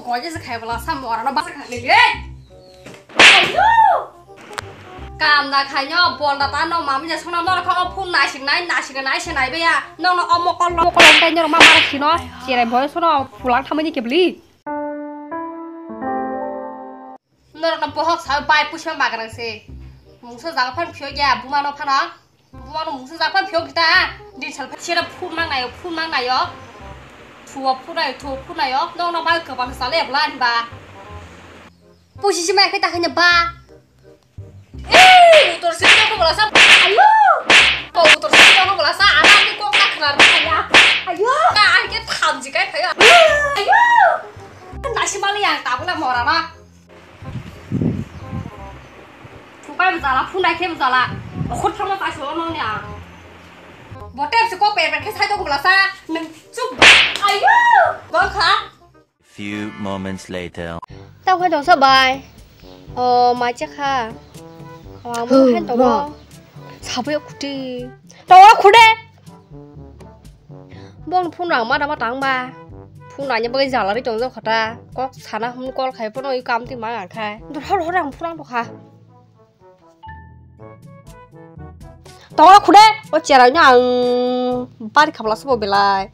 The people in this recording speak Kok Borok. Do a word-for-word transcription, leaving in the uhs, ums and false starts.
Oje se khai bwla sa mora no basa khai le. Ayo! Kam da khai no bol da ta no mami je sona no kho phone nai sing nai nai sing nai se nai be ya. No no omo kol no kol dai no ma mara sino. Cherai boy sono pulang thamani kebli. Norokno bohok sawi bai puisa magrang se. Mungsa jaga phan phiyok ya, buma no phano. Buma no mungsa jaga phan phiyok kita. Din sal phan sera phun mang nayo, phun mang nayo. Thuwa phun nayo, thuwa phun nayo. Nokno bai kwbang sale bla ni ba. Puisi si mai khe ta khanya ba. Ei, utor si ko bola sa. Ayo. Ko utor si ko bola sa, ana ni kok na khna ya. Ayo. Ka ai ke tham ji kai phaya. Ayo. Nasi mali yang tabula mora na. Phupai bwsala, phunai khe bwsala. Okhor thangma paisa o nongni ang. Bo tepsi kok per per khe sai tok bwlasa. Nwng chup. Ayo! Gol kha. Few moments later. Tamo khai tongsa bai. O, mai cha kha. O, amo hai tongo. Sabai khuti. Tongo khude. Bong phone rang ma dama tang ba. Phone rang bagwi jalari tong jak khata. Kok sana hum call khai phone i kam ti ma ang khai. Dur hor hor ang phone rang kha. Tong khude o cherai no ang bari khabla sabo belai.